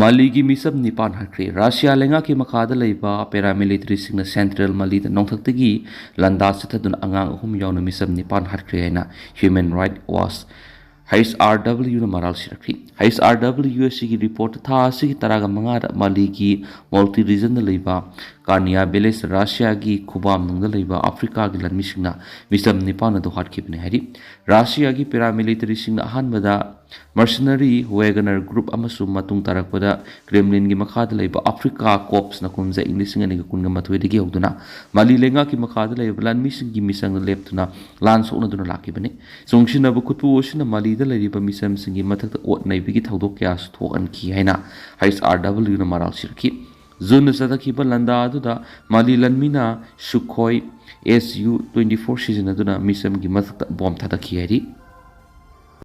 ꯃꯥꯂꯤꯒꯤ ꯃꯤꯆꯝ ꯅꯤꯄꯥꯟ ꯍꯥꯠꯈ꯭ꯔꯦ꯫ ꯔꯁꯤꯌꯥ ꯂꯩꯉꯥꯛꯀꯤ ꯃꯈꯥꯗ ꯂꯩꯕ paramilitaryꯁꯤꯡꯅ central ꯃꯥꯂꯤꯗ ꯅꯣꯡꯊꯛꯇꯒꯤ ꯂꯥꯟꯗꯥ ꯆꯠꯊꯗꯨꯅ ꯑꯉꯥꯡ ꯑꯍꯨꯝ ꯌꯥꯎꯅ ꯃꯤꯆꯝ ꯅꯤꯄꯥꯟ ꯍꯥꯠꯈ꯭ꯔꯦ ꯍꯥꯏꯅ Human Rights Watch, H R Wꯅ ꯃꯔꯥꯜ ꯁꯤꯔꯛꯈꯤ꯫ H R W ꯑꯁꯤꯒꯤ reportꯇ ꯊꯥ ꯑꯁꯤꯒꯤ ꯇꯔꯥꯒ ꯃꯉꯥꯗ ꯃꯥꯂꯤꯒꯤ multi regionꯗ ꯂꯩꯕ ꯀꯥꯔꯅꯤꯌꯥ village, ꯔꯁꯤꯌꯥꯒꯤ ꯈꯨꯕꯥꯝꯅꯨꯡꯗ ꯂꯩꯕ ꯑꯐ꯭ꯔꯤꯀꯥꯒꯤ ꯂꯥꯟꯃꯤꯁꯤꯡꯅ ꯃꯤꯆꯝ ꯅꯤꯄꯥꯟ ꯑꯗꯨ ꯍꯥꯠꯈꯤꯕꯅꯤ ꯍꯥꯏꯔꯤ꯫ ꯔꯁꯤꯌꯥꯒꯤ paramilitaryꯁꯤꯡꯅ ꯑꯍꯥꯟꯕꯗ Mercenary Wagner Group ꯑꯃꯁꯨ ꯃꯇꯨꯡ ꯇꯥꯔꯛꯄꯗ ꯀ꯭ꯔꯦꯝꯂꯤꯟꯒꯤ ꯃꯈꯥꯗ ꯂꯩꯕ ꯑꯐ꯭ꯔꯤꯀꯥ ꯀꯣꯞꯁꯅ ꯀꯨꯝꯖꯥ ꯏꯪ ꯂꯤꯁꯤꯡ ꯑꯅꯤꯒ ꯀꯨꯟꯒ ꯃꯥꯊꯣꯏꯗꯒꯤ ꯍꯧꯗꯨꯅ ꯃꯥꯂꯤ ꯂꯩꯉꯥꯛꯀꯤ ꯃꯈꯥꯗ ꯂꯩꯕ ꯂꯥꯟꯃꯤꯁꯤꯡꯒꯤ ꯃꯤꯆꯪꯗ ꯂꯦꯞꯇꯨꯅ ꯂꯥꯟ ꯁꯣꯛꯅꯗꯨꯅ ꯂꯥꯛꯈꯤꯕꯅꯤ꯫ ꯆꯨꯡꯁꯤꯟꯅꯕ ꯈꯨꯠꯄꯨ ꯑꯁꯤꯅ ꯃꯥꯂꯤꯗ ꯂꯩꯔꯤꯕ ꯃꯤꯆꯝꯁꯤꯡꯒꯤ ꯃꯊꯛꯇ ꯑꯣꯠ ꯅꯩꯕꯒꯤ ꯊꯧꯗꯣꯛ ꯀꯌꯥꯁꯨ ꯊꯣꯛꯍꯟꯈꯤ ꯍꯥꯏꯅ H R W ꯅ ꯃꯔꯥꯜ ꯁꯤꯔꯛꯈꯤ꯫ ꯖꯨꯟꯗ ꯆꯠꯊꯈꯤꯕ ꯂꯥꯟꯗꯥ ꯑꯗꯨꯗ ꯃꯥꯂꯤ ꯂꯥꯟꯃꯤꯅ ꯁꯨꯈꯣꯏ S U twenty four ꯁꯤꯖꯤꯟꯅꯗꯨꯅ ꯃꯤꯆꯝꯒꯤ ꯃꯊꯛꯇ ꯕꯣꯝ ꯊꯥꯗꯈꯤ ꯍꯥꯏꯔꯤ꯫